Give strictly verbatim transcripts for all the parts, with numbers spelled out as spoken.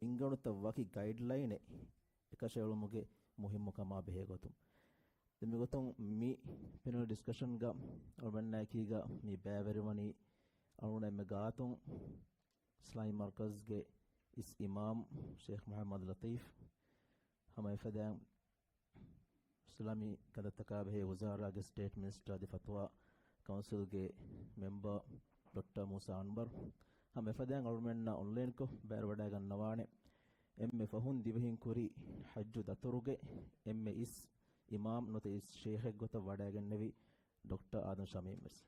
އިންގަނޑުތައް ވަކި ގައިޑްލައިނެއް އެކަށައެޅުމުގެ މުހިއްމުކަމާ ބެހޭގޮތުން. ދެން މިގޮތުން މި ޕެނަލް ޑިސްކަޝަންގަ އަޅުމެންނާއެކީގަ މި ބައިވެރިވަނީ އަޅުގަނޑު އެންމެ ގާތުން އިސްލާމީ މަރްކަޒްގެ އިސް އިމާމް ޝޭޚް މުޙައްމަދު ލަތީފް، ހަމަ އެފަދައިން އިސްލާމީ ކަންތައްތަކާ ބެހޭ ވުޒާރާގެ ސްޓޭޓް މިނިސްޓަރ އަދި ފަތުވާ ކައުންސިލްގެ މެމްބަރ ޑޮކްޓަރ މޫސާ އަންވަރު، ހަމަ އެފަދައިން އަޅުމެންނާ އޮންލައިންކޮށް ބައިވެރިވަޑައިގަންނަވާނެ. އެންމެ ފަހުން ދިވެހިން ކުރި ޙައްޖު ދަތުރުގެ އެންމެ އިސް އިމާމް ނުވަތަ އިސް ޝޭޚެއްގޮތަށް ވަޑައިގެންނެވި ޑޮކްޓަރ އާދަމް ޝަމީމް ވެސް.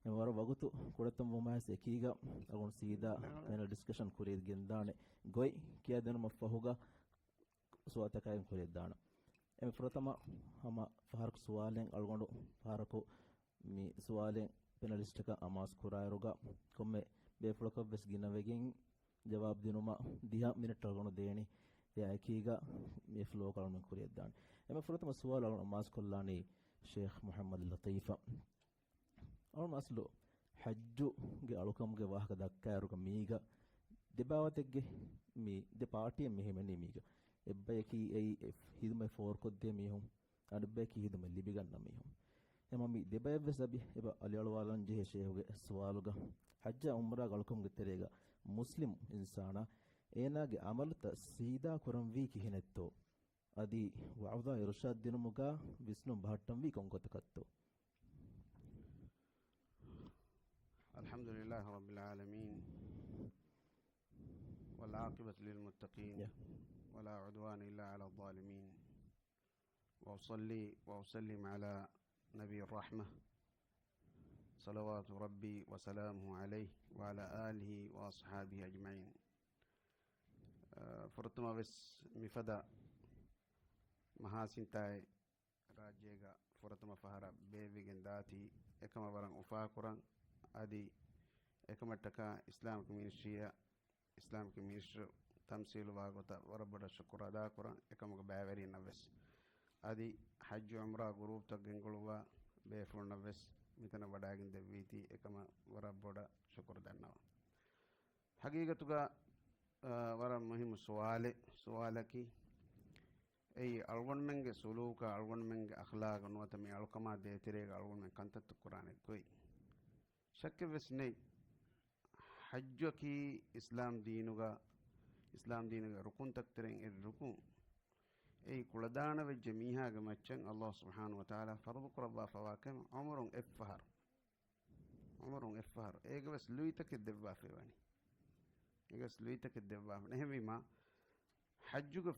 އެ ވަރަށް ވަގުތު ކުޑަތަން ވުމާއިސް އެކީގަ އަޅުގަނޑު ސީދާ ޕެނަލް ޑިސްކަޝަން ކުރިއަށް ގެންދާނެ ގޮތް ކިޔައިދިނުމަށް ފަހުގަ ސުވާލުތަކާއި ކުރިއަށްދާނަން. އެންމެ ފުރަތަމަ ހަމަ ފަހަރަކު ސުވާލެއް އަޅުގަނޑު ފަހަރަކު މި ސުވާލެއް ޕެނަލިސްޓަކަށް އަމާޒު ކުރާއިރުގަ ކޮންމެ ބޭފުޅަކަށް ވެސް ގިނަވެގެން ޖަވާބު ދިނުމަށް ދިހަ މިނެޓް އަޅުގަނޑު ދޭނީ. އެއާއެކީގަ މި ފްލޯ ކަޅުމެން ކުރިއަށްދާނެ. އެންމެ ފުރަތަމަ ސުވާލު އަޅުގަނޑު އަމާޒު ކޮށްލާނީ ޝޭޚް މުޙައްމަދު ލަތީފަށް. އަޅުގަނޑު އަސްލު ޙައްޖުގެ އަޅުކަމުގެ ވާހަކަ ދައްކާއިރުގަ މީގަ ދެ ބާވަތެއްގެ މި ދެ ޕާޓީއެއް މި ހިމެނީ މީގަ. އެއްބަޔަކީ އެއީ އެ ހިދުމަތް ފޯރުކޮށްދޭ މީހުން، އަނެއްބަޔަކީ ހިދުމަތް ލިބިގަންނަ މީހުން. އެމަ މި ދެބަޔަށްވެސް އަބި އެބަ އަލިއަޅުވާލަން ޖެހޭ ޝޭހުގެ ސުވާލުގަ، ޙައްޖާ ޢުމްރާގެ އަޅުކަމުގެ ތެރޭގަ މުސްލިމް އިންސާނާ އޭނާގެ ޢަމަލުތައް ސީދާ ކުރަންވީ ކިހިނެއްތޯ؟ އަދި ވަޢުޡާ އިރުޝާދު ދިނުމުގަ ވިސްނުން ބަހައްޓަންވީ ކޮންގޮތަކަށްތޯ؟ الحمد لله رب العالمين، والعاقبة للمتقين، Yeah. ولا عدوان إلا على الظالمين، وأصلي وأسلم على نبي الرحمة، صلوات ربي وسلامه عليه وعلى آله وأصحابه أجمعين. އަ، ފުރަތަމަ ވެސް މިފަދަ މަހާސިންތާއެއް ރާއްޖޭގަ ފުރަތަމަ ފަހަރަށް ބޭއްވިގެން ދާތީ އެކަމަށް ވަރަށް އުފާކުރަން. އަދި އެކަމަށްޓަކާ އިސްލާމިކް މިނިސްޓްރީއަށް، އިސްލާމިކް މިނިސްޓްރު ތަމްސީލުވާ ގޮތަށް ވަރަށް ބޮޑަށް ޝުކުރު އަދާކުރަން، އެކަމުގެ ބައިވެރިންނަށް ވެސް. އަދި ޙައްޖު ޢުމްރާ ގުރޫޕްތައް ގެންގުޅުއްވާ ބޭފުޅުންނަށް ވެސް މިތަނަށް ވަޑައިގެން ދެއްވީތީ އެކަމަށް ވަރަށް ބޮޑަށް ޝުކުރު ދަންނަވަން. ހަގީގަތުގަ، އާ، ވަރަށް މުހިއްމު ސުވާލެއް، ސުވާލަކީ، އެއީ އަޅުގަނޑުމެންގެ ސުލޫކާ، އަޅުގަނޑުމެންގެ އަޚްލާގަށް ނުވަތަ މި އަޅުކަމާ ދޭތެރޭގަ އަޅުގަނޑުމެން ކަންތައްތައް ކުރާނެ ގޮތް. ޝައްކެއް ވެސް ނެތް. ޙައްޖަކީ އިސްލާމް ދީނުގަ، އިސްލާމް ދީނުގެ ރުކުންތައް ތެރެއިން އެއް ރުކުން. އެއީ ކުޅަދާނަވެއްޖެ މީހާގެ މައްޗަށް ﷲ ސުބްޙާނަހޫ ވަތަޢާލާ ފަރުޟު ކުރައްވާފަވާ ކަމެއް ޢުމުރުން އެއްފަހަރު. ޢުމުރުން އެއްފަހަރު. އޭގެ ވެސް ލުއިތަކެއް ދެއްވާފައިވަނީ. އޭގެ ވެސް ލުއިތަކެއް ދެއްވާފަ. އެހެންވީމާ، ޙައްޖުގެ